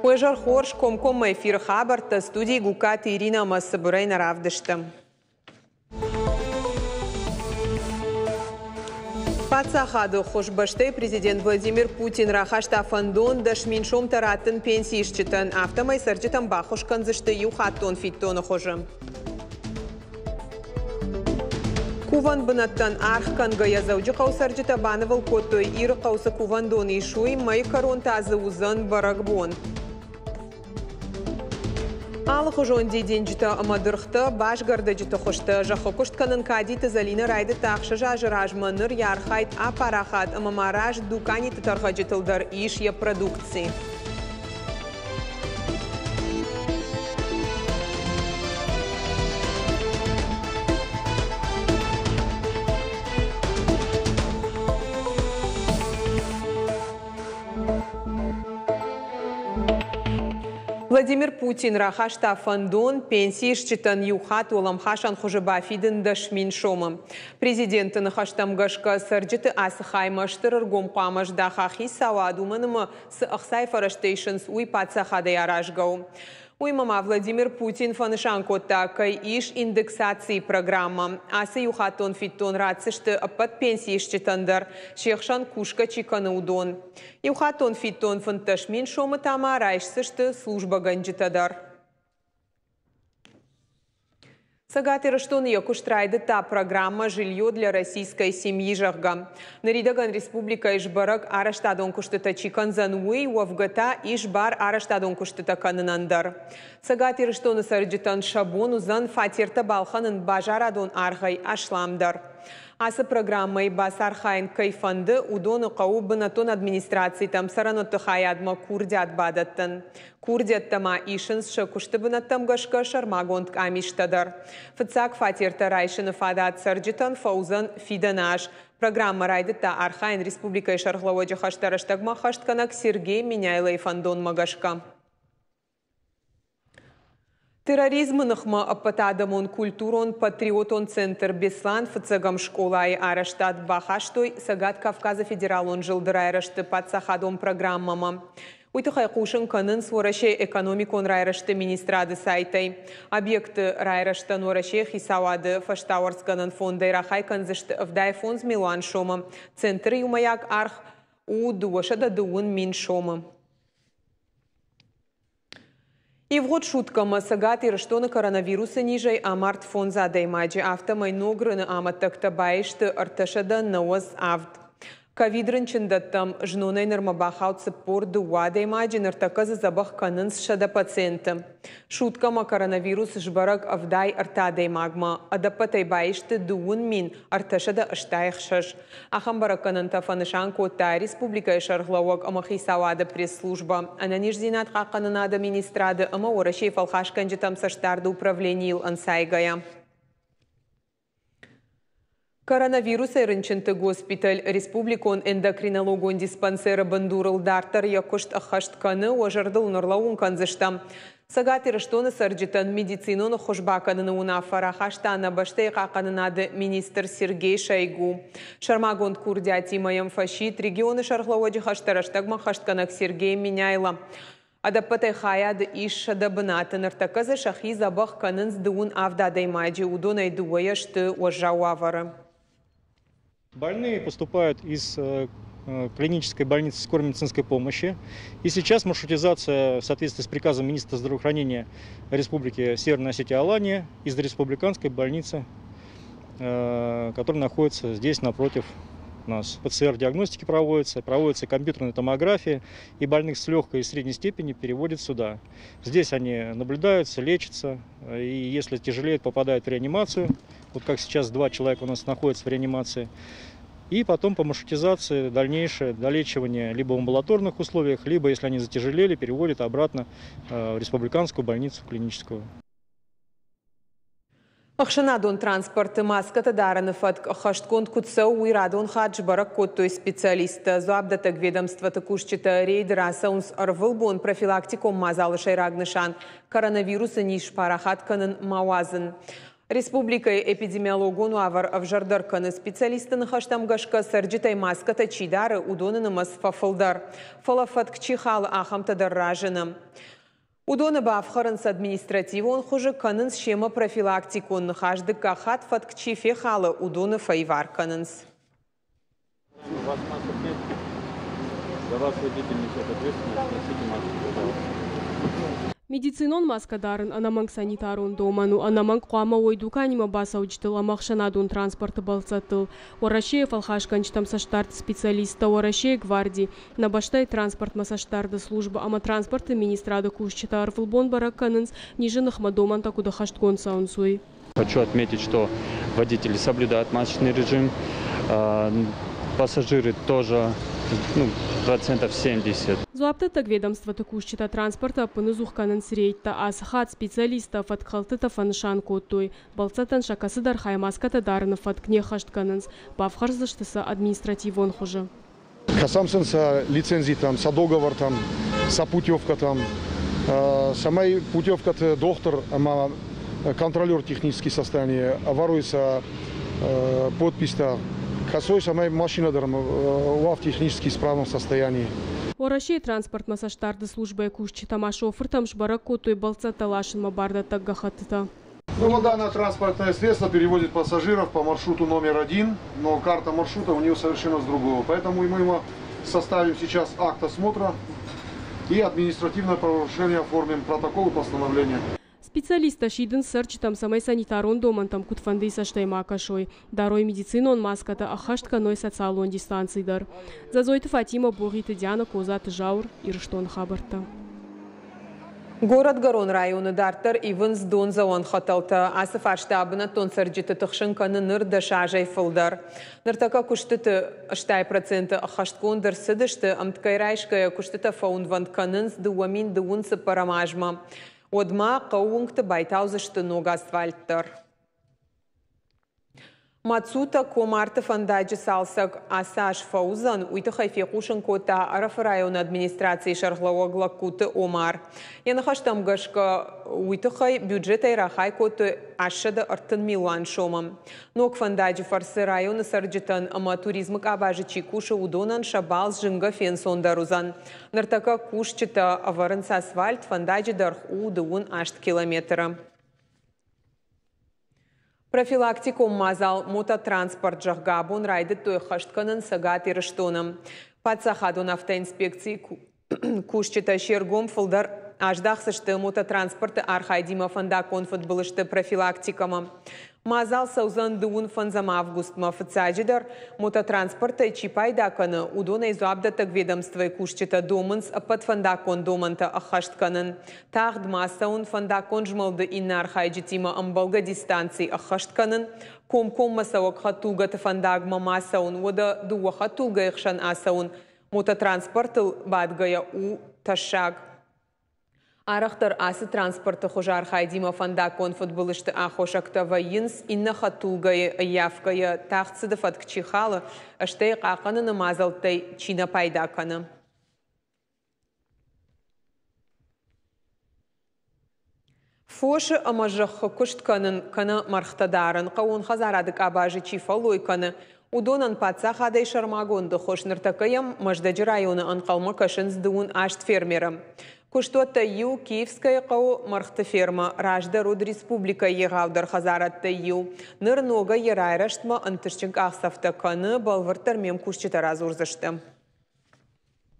Уе зӕр хорз, комкоммӕ эфиры хабӕрттӕ, студийы Гугкаты Иринӕ ӕмӕ цыбырӕй нӕ равдысты. Паддзахады ӕххуыс бӕстӕйы президент Владимир Путин рахаста фӕндон 10 000 сомтӕ раттын пенсиисджытӕн, афтӕмӕй цӕрджытӕн баххуыс кӕндзысты иухаттон фиддоны хуызы. Кувӕн бынӕттӕн аргъ кӕнгӕйӕ Дзӕуджыхъӕуы цӕрджытӕ банывыл кодтой, Ирыхъӕу цы кувӕндон ис, уый, мӕйы кӕрон та дзы уыдзӕн бӕрӕгбон. Алыхуызон дидинджытӕ ӕмӕ дыргътӕ, басгӕрдӕджыты хуызтӕ, зӕххы куыст кӕнын Кадиты Зӕлинӕ райдыдта 6 азы размӕ, ныр йӕ архайд апарахат ӕмӕ ма раст дуканиты тӕрхӕджытыл дӕр ис йӕ продукци. Владимир Путин рахаста фӕндон пенсиисджытӕн иу хатт уӕлӕмхасӕн хуызы бафидын 10 000 сомы. Президенты ныхӕстӕм гӕсгӕ, цӕрджыты ацы хаймӕ стыр ӕргом хъуамӕ здаха хицауад, уымӕн ӕмӕ цы ӕхцайы фӕрӕзтӕ исынц, уый паддзахадӕй аразгӕ у. Уыимӕ ма Владимир Путин фӕнысан кодта, кӕй ис индексацийы программӕ. Ацы иухаттон фиддон ратдзысты ӕппӕт пенсиисджытӕн дӕр, се хсӕн кусгӕ чи кӕны, уыдон. Иухаттон фиддон 15 000 сомы та ма райсдзысты службӕгӕнджытӕ дӕр. Цӕгат Ирыстоны йӕ куыст райдыдта программӕ «Жилье для российской семьи», зӕгъгӕ. Ныридӕгӕн республикӕйы сбӕрӕг, арӕзтадон куыстытӕ чи кӕндзӕн, уый, уӕвгӕ та ис бар арӕзтадон куыстытӕ кӕнынӕн дӕр. Цӕгат Ирыстоны цӕрджытӕн сӕ бон уыдзӕн фатертӕ балхӕнын базарадон аргъӕй асламдӕр. Ацы программӕйы бацархайын кӕй фӕнды, уыдоны хъӕуы бынӕттон администрацитӕм цӕрӕнуӕтты хайадмӕ курдиат бадӕттын. Курдиӕттӕ ма исынц сӕ куысты бынӕттӕм гӕсгӕ сӕрмагонд къамистӕ дӕр. Фыццаг фатертӕ райсыны фадат цӕрджытӕн фӕуыдзӕн фидӕны аз. Программӕ райдыдта архайын республикӕйы сӕргълӕууӕджы хӕстӕ рӕстӕгмӕ ӕххӕстгӕнӕг Сергей Меняйлойы фӕндонмӕ гӕсгӕ. Терроризмы ныхмӕ ӕппӕтадӕмон культурон-патриотон центр Беслӕн фыццӕгӕм скъолайы арӕзтад бахастой Цӕгат Кавказы федералон зылды райрӕзты паддзахадон программӕмӕ. Уый тыххӕй хъусын кӕнынц Уӕрӕсейы экономикон райрӕзты министрады сайтӕй. Объекты райрӕзтӕн Уӕрӕсейы хицауады фӕстауӕрцгӕнӕн фондӕй рахай кӕндзысты 75 милуан сомы. Центры иумӕйаг аргъ у 220 000 сомы. Ивгъуыд суткӕмӕ Цӕгат Ирыстоны коронавирусы низӕй амард 5 адӕймаджы, афтӕмӕй ног рыны амӕттӕгтӕ баисты 397. Ковид-рынчындӕттӕм знонӕй нырмӕ бахауд 42 адӕймаджы, ныртӕккӕ дзы дзӕбӕх кӕнынц 100 пациенты. Суткӕмӕ коронавирус сбӕрӕг 83 адӕймагмӕ, ӕдӕппӕтӕй баисты 2386. Ахӕм бӕрӕггӕнӕнтӕ фӕнысан кодта республикӕйы сӕргълӕууӕг ӕмӕ хицауады пресс-службӕ, ӕнӕниздзинад хъахъхъӕнынады министрады ӕмӕ Уӕрӕсейы фӕлхасгӕнджытӕм цӕстдарды управленийыл ӕнцайгӕйӕ. Коронавирусӕй рынчынты госпиталь республикон эндокринологон диспансеры бындурыл дарддӕр йӕ куыст ӕххӕст кӕны, уӕ зӕрдыл ныллӕууын кӕндзыстӕм. Цӕгат Ирыстоны цӕрджытӕн медицинон ӕххуыс бакӕныны уынаффӕ рахаста нӕ бӕстӕйы хъахъхъӕнынады министр Сергей Шойгу. Сӕрмагонд курдиатимӕ йӕм фӕсидт регионы сӕргълӕууӕджы хӕстӕ рӕстӕгмӕ ӕххӕстгӕнӕг Сергей Меняйло. Ӕдӕппӕтӕй хайады ис 100 бынаты, ныртӕккӕ дзы сӕхи дзӕбӕх кӕнынц 27 адӕймаджы, уыдонӕй дыууӕйӕ сты уӕззау уавӕры. Больные поступают из клинической больницы скорой медицинской помощи. И сейчас маршрутизация в соответствии с приказом министра здравоохранения Республики Северная Осетия Алания из республиканской больницы, которая находится здесь напротив нас. ПЦР-диагностики проводится, проводится компьютерная томография, и больных с легкой и средней степени переводят сюда. Здесь они наблюдаются, лечатся, и если тяжелее, попадают в реанимацию. Вот как сейчас 2 человека у нас находятся в реанимации. И потом по маршрутизации дальнейшее долечивание либо в амбулаторных условиях, либо, если они затяжелели, переводят обратно в республиканскую больницу клиническую. Ӕхсӕнадон транспорты маскӕтӕ дарыны фӕтк ӕххӕстгонд куыд цӕуы, уый радон хатт сбӕрӕг кодтой специалисттӕ. Дзуапдӕттӕг ведомствоты кусджытӕ рейды рацӕуынц ӕрвылбон. Профилактикон мадзалы сӕйраг нысан – коронавирусы низ парахат кӕнын ма уадзын. Республикӕйы эпидемиологон уавӕр ӕвзӕрдӕр кӕны. Специалистты ныхӕстӕм гӕсгӕ, цӕрджытӕй маскӕтӕ чи дары, уыдоны нымӕц фӕфылдӕр. Фӕлӕ фӕтк чи халы, ахӕмтӕ дӕр разыны. Уыдоны бафхӕрынц административон хуызы, кӕнынц семӕ профилактикон ныхас. Дыккаг хатт фӕтк чи фехалы, уыдоны фӕивар кӕнынц. У вас масок нет? За вас водитель несет ответственность, носите маску, пожалуйста. Медицинон маскӕ дарын ӕнӕмӕнг санитарон домӕн у, ӕнӕмӕнг хъуамӕ уой дуканимӕ бацӕуджытыл ӕмӕ ӕхсӕнадон транспорты бӕлццӕттыл. Уӕрӕсейы фӕлхасгӕнджытӕм цӕстдарды специалисттӕ, Уӕрӕсейы гварди, нӕ бӕстӕйы транспортмӕ цӕстдарды службӕ ӕмӕ транспорты министрады кусджытӕ ӕрвылбон бӕрӕг кӕнынц, низы ныхмӕ домӕнтӕ куыд ӕххӕстгонд цӕуынц, уый. Хочу отметить, что водители соблюдают масочный режим, пассажиры тоже, ну, процентов 70. Дзуапдӕттӕг ведомствоты кусджытӕ транспорты ӕппыныдзух кӕнынц рейдтӕ. Ацы хатт специалисттӕ фӕткхӕлдтытӕ фӕнысан кодтой. Бӕлццӕттӕн сӕ кӕцыдӕр хай маскӕтӕ дарыны фӕтк не ххӕст кӕнынц, бафхӕрдзысты сӕ административон хуызы. Кӕсӕм сын сӕ лицензитӕм, сӕ договортӕм, сӕ путевкӕтӕм, цӕмӕй путевкӕты дохтыр ӕмӕ контролер технический состояние ӕвӕрой сӕ подписьтӕ, кӕсой, цӕмӕй машинӕ дӕр уа в технически исправном состоянии. Уӕрӕсейы транспортмӕ цӕстдарды службӕйы кусджытӕ ма шофыртӕм сбӕрӕг кодтой бӕлццӕттӕ ласынмӕ бардӕттӕг гӕххӕттытӕ. Ну, данное транспортное средство перевозит пассажиров по маршруту номер один, но карта маршрута у нее совершенно с другого. Поэтому мы ему составим сейчас акт осмотра и административное правонарушение оформим, протокол и постановление. Специалисттӕ сидынц цӕрджытӕм, цӕмӕй санитарон домӕнтӕм куыдфӕндыйы цӕстӕй ма кӕсой, дарой медицинон маскӕтӕ, ӕххӕст кӕной социалон дистанци дӕр. Дзӕдзойты Фатимӕ, Богъиты Диана, Козаты Зауыр, Ирыстоны хабӕрттӕ. Горӕтгӕрон районы дарддӕр ивынц дондзӕуӕн хӕтӕлтӕ. Ацы фарста бынӕттон цӕрджыты тыхсын кӕны ныр 10 азӕй фылдӕр. Ныртӕккӕ куыстыты 80% ӕххӕстгонд ӕрцыдысты, ӕмткӕй райсгӕйӕ куыстытӕ фӕуынвӕнд кӕнынц 2024 азмӕ. Уӕдмӕ хъӕууынгты байтаудзысты ног асфальт дӕр. Мацутӕ Комарты фӕндаджы цалцӕг ацы аз фӕуыдзӕн, уый тыххӕй фехъусын кодта Ӕрӕфы районы администрацийы сӕргълӕууӕг Лагкуты Омар. Йӕ ныхӕстӕм гӕсгӕ, уый тыххӕй бюджетӕй рахай кодтой 830 милуан сомы. Ног фӕндаджы фӕрцы районы цӕрджытӕн ӕмӕ туризмы къабазы чи кусы, уыдонӕн сӕ балц зынгӕ фенцондӕр уыдзӕн. Ныртӕккӕ кусджытӕ ӕвӕрынц асфальт, фӕндаджы дӕргъ у 28 километры. Профилактикон мадзал «Мототранспорт», зӕгъгӕ, абон райдыдтой ӕххӕст кӕнын Цӕгат Ирыстоны. Паддзахадон автоинспекцийы кусджытӕ се ргом фылдӕр аздахдзысты мототранспорты архайдимӕ фӕндаггон фыдбылызты профилактикӕмӕ. Мадзал цӕудзӕн 25 августмӕ. Фыццаджыдӕр, мототранспортӕй чи пайда кӕны, уыдонӕй дзуапдӕттӕг ведомствойы кусджытӕ домынц ӕппӕт фӕндаггон домӕнтӕ ӕххӕст кӕнын. Тагъд ма цӕуын, фӕндаггон змӕлды иннӕ архайджытимӕ ӕмбӕлгӕ дистанци ӕххӕст кӕнын, комкоммӕ цӕуӕг хӕдтулгӕты фӕндагмӕ ма цӕуын, уӕдӕ дыууӕ хӕдтулгӕйы хсӕн ацӕуын мототранспортыл бадгӕйӕ у тӕссаг. Арӕхдӕр ацы транспорты хуызы архайдимӕ фӕндаггон фыдбылызты аххосӕгтӕ вӕййынц иннӕ хӕдтулгӕйы ӕййафгӕйӕ тагъд цыды фӕтк чи халы, стӕй хъахъхъӕныны мадзӕлттӕй чи нӕ пайда кӕны. Фосы ӕмӕ зӕххы куыст кӕнын кӕнӕ мӕргътӕ дарын, хъӕууон хӕдзарады къабазы чи фӕллой кӕны, уыдонӕн паддзахадӕй сӕрмагонд ӕххуыс. Ныртӕккӕ йӕм Мӕздӕджы районы ӕнхъӕлмӕ кӕсынц 28 фермеры. Куыстуӕттӕй иу Киевскӕйы хъӕуы мӕргъты фермӕ раздӕр уыд республикӕйы егъаудӕр хӕдзарадтӕй иу. Ныр ногӕй йӕ райрӕзтмӕ ӕнтыстджын къахдзӕфтӕ кӕны, бӕлвырддӕр ме мкусджытӕ радзурдзысты.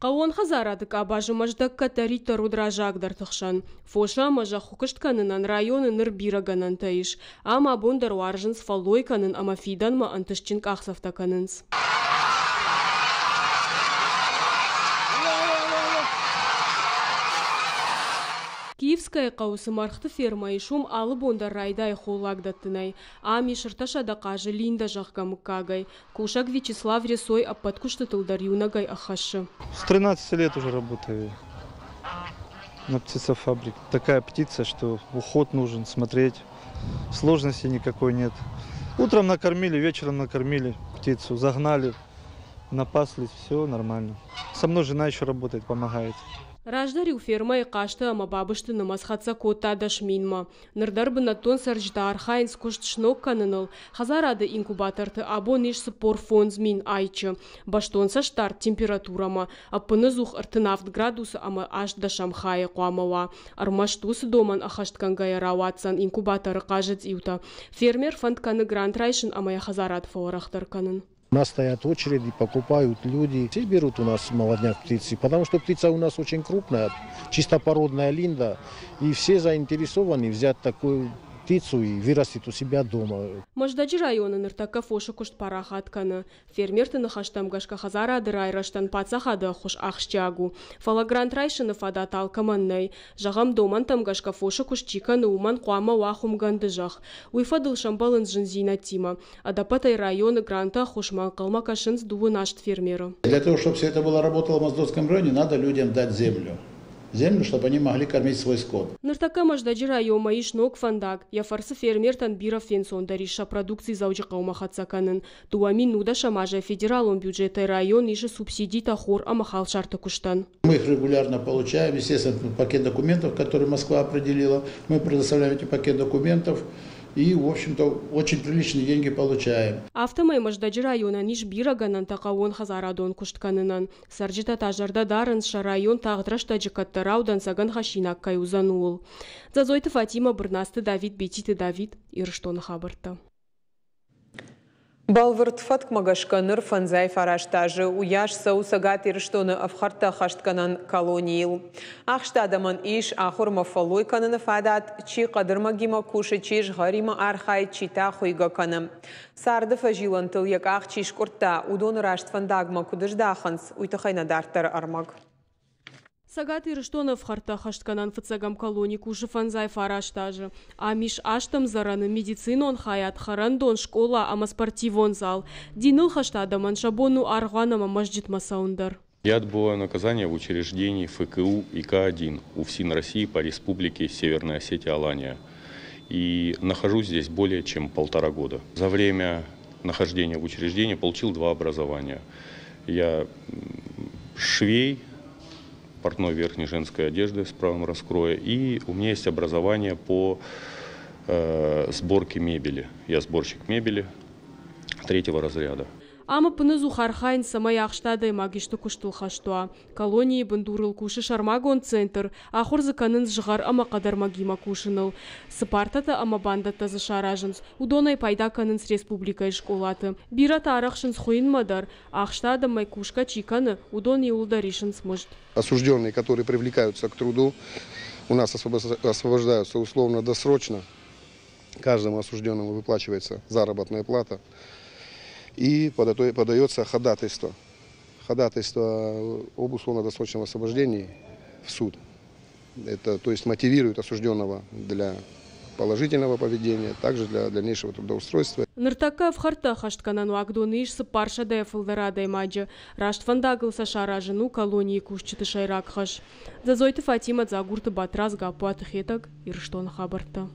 Хъӕууон хӕдзарады къабазы Мӕздӕг кӕддӕриддӕр уыд раззагдӕрты хсӕн. Фосы ӕмӕ зӕххыкуыст кӕнынӕн районы ныр бирӕ гӕнӕнтӕ ис. Ам абон дӕр уарзынц фӕллой кӕнын ӕмӕ фидӕнмӕ ӕнтыстджын къахдзӕфтӕ кӕнынц. Киевскӕйы хъӕуы цы мӕргъты фермӕ ис, уым алы бон дӕр райдайы холлаг дӕттынӕй. Ам ис 300 хъазы Линда, зӕгъгӕ, мыггагӕй. Кусӕг Вячеслав Ресой ӕппӕт куыстытыл дӕр иунӕгӕй ӕххӕссы. С 13 лет уже работаю на птицефабрике. Такая птица, что уход нужен, смотреть. Сложности никакой нет. Утром накормили, вечером накормили птицу, загнали, напаслись, все нормально. Со мной жена еще работает, помогает. Раздӕр-иу фермӕйы хъазты ӕмӕ бабызты нымӕц хӕццӕ кодта 10 000-мӕ. Ныр дӕр бынӕттон цӕрджытӕ архайынц куыст сног кӕныныл. Хӕдзарады инкубаторты абон ис 45 000 айчы. Бӕстон цӕстдард температурӕмӕ. Ӕппынӕдзух 37 градусы ӕмӕ 0.8 хайы хъуамӕ уа. Ӕрмӕст уыцы домӕн ӕххӕстгӕнгӕйӕ рауадздзӕн инкубаторы хъазы цъиутӕ. Фермер фӕнд кӕны грант райсын ӕмӕ йӕ хӕдзарад фӕуӕрӕхдӕр кӕнын. У нас стоят очереди, покупают люди. Все берут у нас молодняк птицы, потому что птица у нас очень крупная, чистопородная линда, и все заинтересованы взять такую птицу и вырастить у себя дома. Мӕздӕджы районы ныртӕккӕ фосы куыст парахат кӕны. Фермерты ныхӕстӕм гӕсгӕ хӕдзарады райрӕзтӕн паддзахады ӕххуыс ахсджиаг у. Фӕлӕ грант райсыны фадат алкӕмӕн нӕй. Зӕгъӕм, домӕнтӕм гӕсгӕ фосы куыст чи кӕны, уымӕн хъуамӕ уа хуымгӕнды зӕхх. Уый фӕдыл сӕмбӕлынц зындзинӕдтимӕ. Ӕдӕппӕтӕй районы гранты ӕххуысмӕ ӕнхъӕлмӕ кӕсынц 28 фермеры. Для того, чтобы все это было работало в Моздокском районе, надо людям дать землю. Землю, чтобы они могли кормить свой скот. Ныртӕккӕ Мӕздӕджы районмӕ ис ног фӕндаг. Йӕ фӕрцы фермертӕн бирӕ фенцондӕр ис сӕ продукци Дзӕуджыхъӕумӕ хӕццӕ кӕнын. 2019 азӕй федералон бюджетӕй район исы субсидитӕ хор ӕмӕ халсарты куыстӕн. Мы их регулярно получаем, естественно, пакет документов, который Москва определила. Мы предоставляем эти пакет документов и, в общем-то, очень приличные деньги получаем. Афтӕмӕй Мӕздӕджы районӕн ис бирӕ гӕнӕнтӕ хъӕууон хӕдзарадон куыст кӕнынӕн. Цӕрджытӕ та зӕрдӕ дарынц, сӕ район тагъд рӕстӕджы кӕддӕрау дӕнцӕгӕн хӕссинаг кӕй уыдзӕн, ууыл. Дзӕдзойты Фатимӕ, Бырнацты Давид, Бетиты Давид, Ирыстоны хабӕрттӕ. Бӕлвырд фӕткмӕ гӕсгӕ ныр 59 азы уыйас цӕуы Цӕгат Ирыстоны ӕфхӕрдтӕ ӕххӕстгӕнӕн колонийыл. Ахст адӕмӕн ис ахуыр ӕмӕ фӕллой кӕныны фадат, чи хъӕдырмӕгимӕ кусы, чи згъӕримӕ архайы, чи та хуыйгӕ кӕны. Царды фӕзилӕнтыл йӕ къах чи скъуырдта, уыдоны раст фӕндагмӕ куыд здахынц, уый тыххӕй нӕ дарддӕры ӕрмӕг. Цӕгат Ирыстоны ӕфхӕрдтӕ ӕххӕстгӕнӕн фыццӕгӕм колони кусы 59 азы. Ам ис аст ӕмдзӕрӕны, медицинон хайад, хӕрӕндон, скъола ӕмӕ спортивон зал. Диныл хӕст адӕмӕн сӕ бон у аргъуан ӕмӕ мӕзджытмӕ цӕуын дӕр. Я отбываю наказание в учреждении ФКУ ИК-1 УФСИН России по Республике Северная Осетия-Алания. И нахожусь здесь более чем полтора года. За время нахождения в учреждении получил два образования. Я швей, портной верхней женской одежды с правом раскроя, и у меня есть образование по сборке мебели. Я сборщик мебели третьего разряда. Ам ӕппынӕдзух архайынц, цӕмӕй ахст адӕймаг исты куыстыл хӕст уа. Колонийы бындурыл кусы сӕрмагонд центр, ахуыр дзы кӕнынц згъӕр ӕмӕ хъӕдӕрмӕгимӕ кусыныл. Цы партӕтӕ ӕмӕ бандӕттӕ дзы саразынц, уыдонӕй пайда кӕнынц республикӕйы скъолаты. Бирӕтӕ арӕхсынц хуыйынмӕ дӕр. Ахст адӕмӕй кусгӕ чи кӕны, уыдон иууылдӕр исынц мызд. Осужденные, которые привлекаются к труду, у нас освобождаются условно-досрочно. Каждому осужденному выплачивается заработная плата и подается ходатайство. Ходатайство об условно-досрочном освобождении в суд. Это, то есть, мотивирует осужденного для положительного поведения, также для дальнейшего трудоустройства. Ныртӕккӕ ӕфхӕрдтӕ ӕххӕстгӕнӕн уагдоны ис 400-йӕ фылдӕр адӕймаджы. Раст фӕндагыл сӕ саразын у колонийы кусджыты сӕйраг хӕс. Дзӕдзойты Фатимӕ, Дзагурты Батрадз, Гаппуаты Хетӕг, Ирыстоны хабӕрттӕ.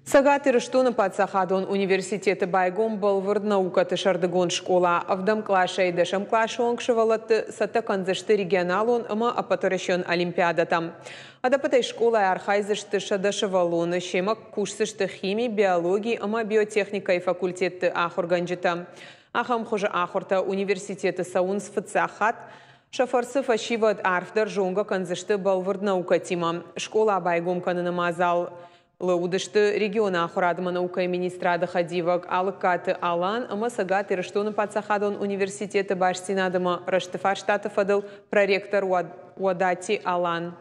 Цӕгат Ирыстоны паддзахадон университеты байгом бӕлвырд наукӕты сӕрдыгон скъола. Ӕвдӕм къласӕй 10-ӕм къласы онг сывӕллӕтты цӕттӕ кӕндзысты регионалон ӕмӕ ӕппӕтуӕрӕсеон олимпиадӕтӕм. Ӕдӕппӕтӕй скъолайы архайдзысты 100 сывӕллоны, семӕ кусдзысты хими, биологи ӕмӕ биотехникӕйы факультетты ахуыргӕнджытӕ. Ахӕм хуызы ахуыртӕ университеты цӕуынц фыццаг хатт. Сӕ фӕрцы фӕсивӕд арфдӕр зонгӕ кӕндзысты бӕлвырд наукӕтимӕ. Скъола байгом кӕныны мадзалы уыдысты регионы ахуырад ӕмӕ наукӕйы министрады хӕдивӕг Алыккаты Алан ӕмӕ Цӕгат Ирыстоны паддзахадон университеты бастдзинад ӕмӕ рӕзты фарстаты фӕдыл проректор Уӕдати Алан.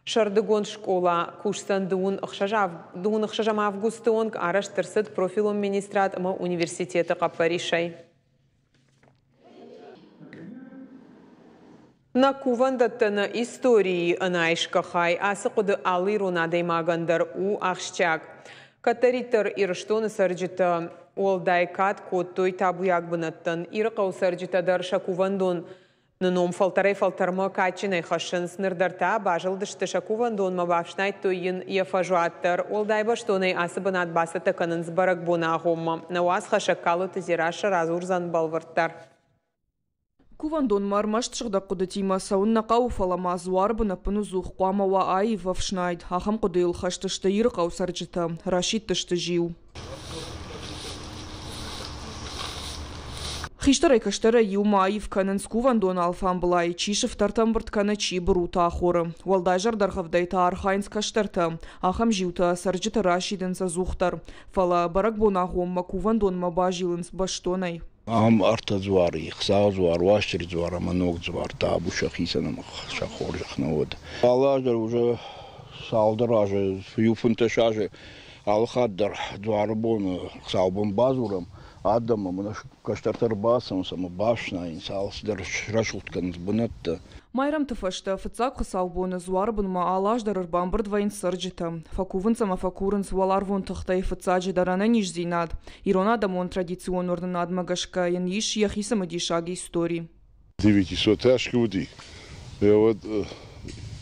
Сӕрдыгон скъола кусдзӕн 26 августы онг, арӕзт ӕрцыд профилон министрад ӕмӕ университеты хъӕппӕрисӕй. Нӕ кувӕндӕттӕ нӕ историйы ӕнӕайсгӕ хай, ацы хъуыды алы ирон адӕймагӕн дӕр у ахсджиаг. Кӕддӕриддӕр Ирыстоны цӕрджытӕ уӕлдай кад кодтой табуйаг бынӕттӕн. Ирыхъӕуы цӕрджытӕ дӕр сӕ кувӕндоны ном фӕлтӕрӕй-фӕлтӕрмӕ кадджынӕй хӕссынц. Ныр дӕр та базылдысты сӕ кувӕндонмӕ, бафснайдтой йын йӕ фӕзуат дӕр. Уӕлдай бӕстонӕй ацы бынат бацӕттӕ кӕнынц бӕрӕгбоны агъоммӕ. Нӕ уацхӕссӕг Калоты Дзерассӕ радзурдзӕн бӕлвырддӕр. Кувӕндонмӕ ӕрмӕст сыгъдӕг хъуыдытимӕ цӕуын нӕ хъӕуы, фӕлӕ ма дзуары бын ӕппынӕдзух хъуамӕ уа аив ӕфснайд. Ахӕм хъуыдыйыл хӕст сты Ирыхъӕуы цӕрджытӕ, расидтысты зиу. Хистӕрӕй-кӕстӕрӕй иумӕ аив кӕнынц кувӕндоны алфамбылай, чи сыфтӕртӕ ӕмбырд кӕны, чи бырутӕ ахоры. Уӕлдай зӕрдӕргъӕвдӕй та архайынц кӕстӕртӕ. Ахӕм зиутӕ цӕрджытӕ расидынц ӕдзухдӕр. Фӕлӕ бӕрӕгбонагъоммӕ кувӕндонмӕ базилынц бӕстонӕй. Ам ӕртӕ дзуары, Хуыцауы дзуар, Уастырджи дзуар ӕмӕ Ног дзуар табу сӕхицӕн ӕмӕ сӕ хорзӕх нӕ уӕд. Алы аз дӕр уже цалдӕр азы, иу фынтӕс азы алы хатт дӕр дзуары бон Хуыцаубон бадзурӕм адӕммӕ, мӕнӕ кӕстӕртӕ ӕрбацӕуынц ӕмӕ бафснайынц, алцыдӕр срӕсугъд кӕнынц бынӕттӕ. Майрӕмты фӕстӕ фыццаг хуыцаубоны дзуары бынмӕ алы аз дӕр ӕрбамбырд вӕййынц цӕрджытӕ. Фӕкувынц ӕмӕ фӕкурынц уӕларвон тыхтӕй фыццаджыдӕр ӕнӕниздзинад. Ирон адӕмон традицион уырнынадмӕ гӕсгӕ йын ис йӕхи цымыдисаг истори. Девятисотӕсгы уыди, уӕд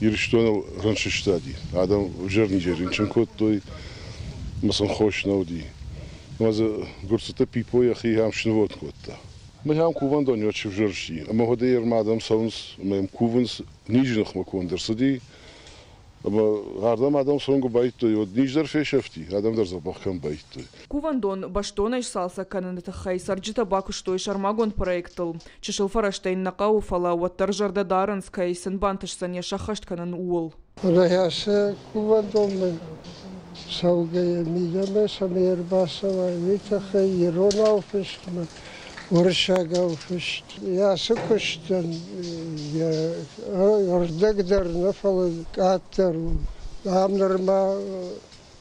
Ирыстоныл рын сыстади. Адӕм ӕвзӕр низӕй рынчын кодтой, ӕмӕ сын хос нӕ уыди. Ӕмӕ дзы Гуырцъыты Пипо йӕхи ахӕм снывонд кодта. Махӕн кувӕндон уӕд сывзӕрсти, ӕмӕ уӕд ӕрмӕ адӕм цӕуынц ӕмӕ йӕм кувынц, низы ныхмӕ конд ӕрцыди. Ӕмӕ ардӕм адӕм цӕуын куы байдыдтой, уӕд низ дӕр фесӕфти, адӕм дӕр дзӕбӕх кӕм байдыдтой. Кувӕндон бӕстонӕй сцалцӕг кӕныны тыххӕй цӕрджытӕ бакуыстой сӕрмагонд проектыл. Чысыл фӕрӕзтӕ йын нӕ хъӕуы, фӕлӕ уӕддӕр зӕрдӕ дарынц, кӕй сын бантысдзӕн йӕ сӕххӕст кӕнын, ууыл. Райасы кувӕндонмӕ цӕугӕйӕ мидӕмӕ цӕмӕй ӕрбацӕуай, уый тыххӕй иронау фыст ӕмӕ уырыссагау фыст. Ацы куыстӕн йӕ ӕрдӕг дӕр нӕ, фӕлӕ къаддӕр у. Ам нырма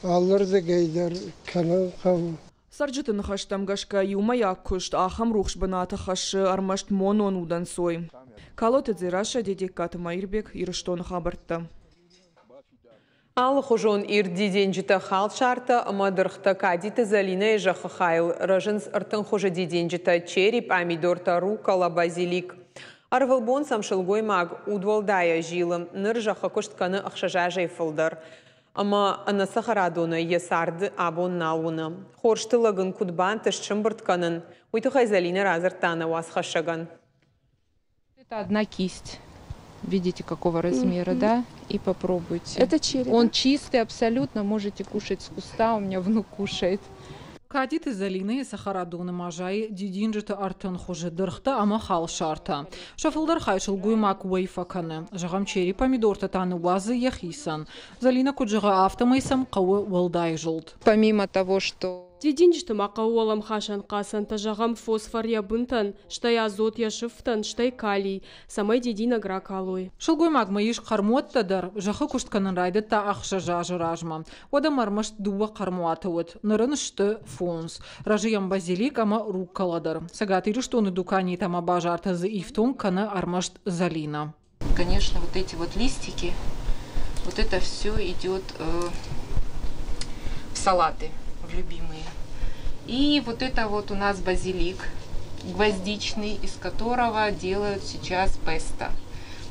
алырдыгӕй дӕр кӕнын хъӕуы. Цӕрджыты ныхӕстӕм гӕсгӕ, иумӕйаг куыст ахӕм рухс бынаты хӕссы ӕрмӕст монон удӕнцой. Калоты Дзерассӕ, Дедегкаты Маирбег, Ирыстоны хабӕрттӕ. Алыхуызон ирд дидинджытӕ, халсартӕ ӕмӕ дыргътӕ Кадиты Зӕлинӕйы зӕххы хайыл рӕзынц ӕртын хуызы дидинджытӕ, черри, пъамидортӕ, руккола, базилик. Ӕрвылбон сӕм сылгоймаг удуӕлдайӕ зилы. Ныр зӕххы куыст кӕны ӕхсӕз азӕй фылдӕр. Ӕмӕ ӕнӕ цӕхӕрадонӕй йӕ царды абон нал уыны. Хорз тыллӕг ын куыд бантыст сӕмбырд кӕнын, уый тыххӕй Зӕлинӕ радзырдта нӕ уацхӕссӕгӕн. Это одна кисть. Видите, какого размера, да? И попробуйте. Это черри, Он чистый абсолютно, можете кушать с куста, у меня внук кушает. Кадиты Зӕлинӕйы цӕхӕрадоны ма зайы дидинджыты ӕртын хуызы дыргътӕ ӕмӕ халсартӕ. Сӕ фылдӕр хай сылгоймаг уӕй фӕкӕны. Зӕгъӕм, черри помидортӕ та ныууадзы йӕхицӕн. Зӕлинӕ куыд зӕгъы, афтӕмӕй сӕм хъӕуы уӕлдай зылд. Помимо того, что Дидинджыты ма хъӕуы уӕлӕмхасӕн хъацӕнтӕ, зӕгъӕм, фосфор йӕ бынтӕн, стӕй азот йӕ сыфтӕн, стӕй калий, цӕмӕй дидинӕг ракалой. Сылгоймагмӕ ис хъӕрмуӕттӕ дӕр. Зӕххы куыст кӕнын райдыдта ӕхсӕз азы размӕ. Уӕд ӕм ӕрмӕст дыууӕ хъӕрмуаты уыд. Ныр ын сты фондз. Рӕзы йӕм базилик ӕмӕ руккола дӕр. Цӕгат Ирыстоны дуканитӕ ӕмӕ базартӕ дзы ифтонг кӕны ӕрмӕст Зӕлинӕ. Конечно, вот эти вот листики, вот это все идет в салаты, в любимые. И вот это вот у нас базилик гвоздичный, из которого делают сейчас песто.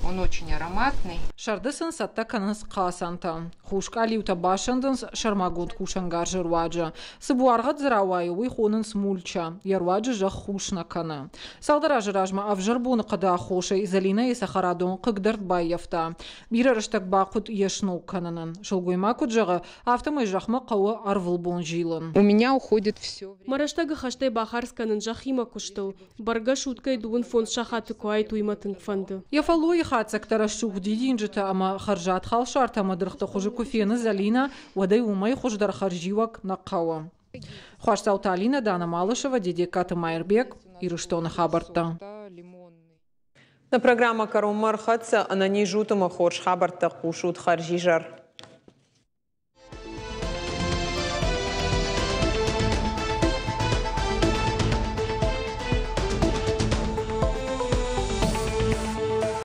Он очень ароматный. Сӕрды сын цӕттӕ кӕнынц хъацӕнтӕ. Хус къалиутӕ бассӕндынц сӕрмагонд кусӕнгарзы руаджы. Цы буаргъӕд дзы рауайы, уый хонынц мульча. Йӕ руаджы зӕхх хус нӕ кӕны. Цалдӕр азы размӕ ӕвзӕр боныхъӕды аххосӕй Зӕлинӕйы цӕхӕрадон хъыгдӕрд баййӕфта. Бирӕ рӕстӕг бахъуыд йе сног кӕнынӕн. Сылгоймаг куыд зӕгъы, афтӕмӕй зӕхмӕ хъӕуы ӕрвылбон зилын. У меня уходит все. Мӕ рӕстӕгы хӕстӕй бахардз кӕнын зӕххимӕ куыстыл. Бӕргӕ суткӕйы дыууын фондз сахаты куы уаид, уый мӕ тынг фӕнды. Йӕ фӕллойы хатдзӕгтӕ рӕсугъд дидинджытӕ ӕмӕ хӕрзад халсартӕ ӕмӕ дыргъты хуызы куы фены Зӕлинӕ, уӕд ӕй уымӕй хуыздӕр хӕрзиуӕг нӕ хъӕуы. Хуасдзауты Алинӕ, Дана Малышева, Дедегкаты Майырбег, Ирыстоны хабӕрттӕ. Нӕ программӕ кӕронмӕ ӕрхӕццӕ. Ӕнӕниз ут ӕмӕ хорз хабӕрттӕ хъусут. Хӕрзизӕр!